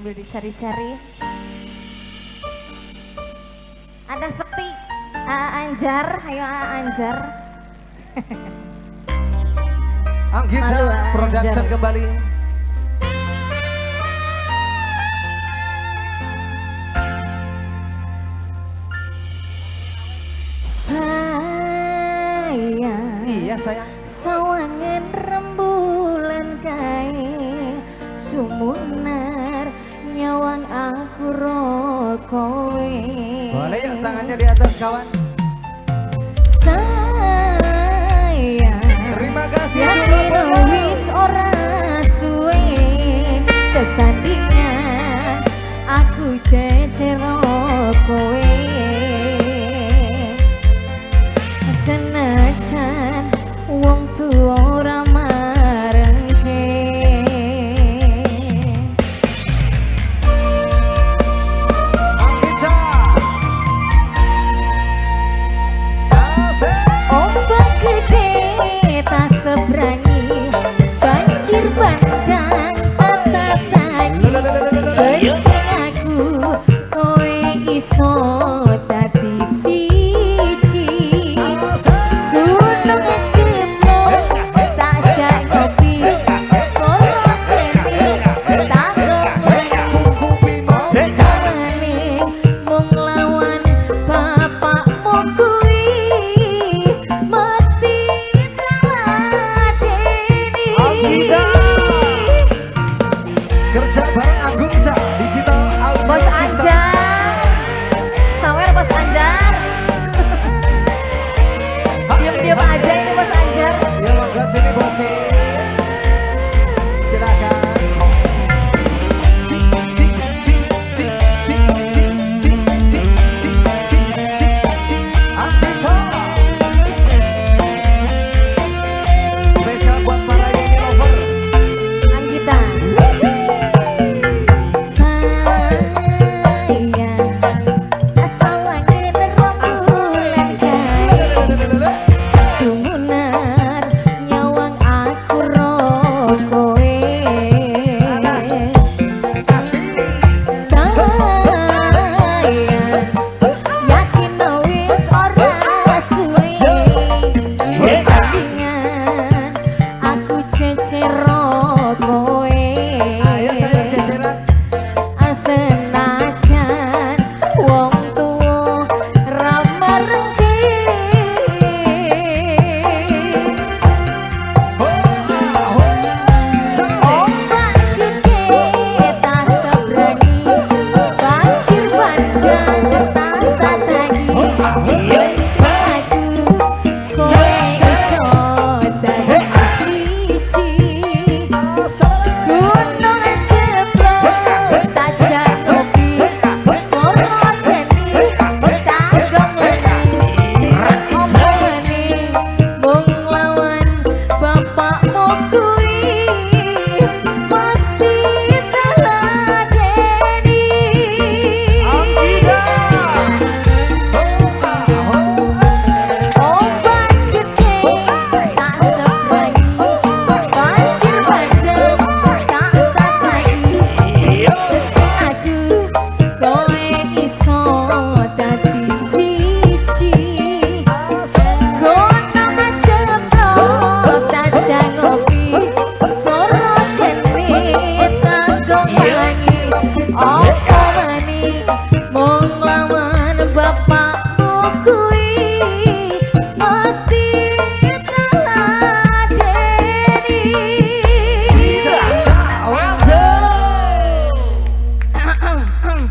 Sambil dicari-cari. Ada sepi. Aa Anjar, ayo Aa Anjar. Anggita Malu, Aa Production Anjar. Kembali. Sayang. Iya sayang. Sawangan rembulan kae sumunar nyawang aku ro kowe. Boleh yuk tangannya di atas kawan. Sayang. Terima kasih yakin Surabaya. Wis ora suwe sesandingan aku cecer kowe. Senajan wong tuwa ora marengke. Anggita. Asik. Ombak gede tak seberangi, banjir bandang tak tatangi. Penting aku kowe iso dadi siji. Gunung jeblok tak jak ngopi, sorot teni tak kelangi. Ompane mung lawan bapakmu kuwi mesti teladeni. Kerja bareng Agunsa Digital Audio Bos System. Anjar, sawer Bos Anjar. Diam-diam aja ini Bos Anjar. Ya monggo sini bos. Silakan.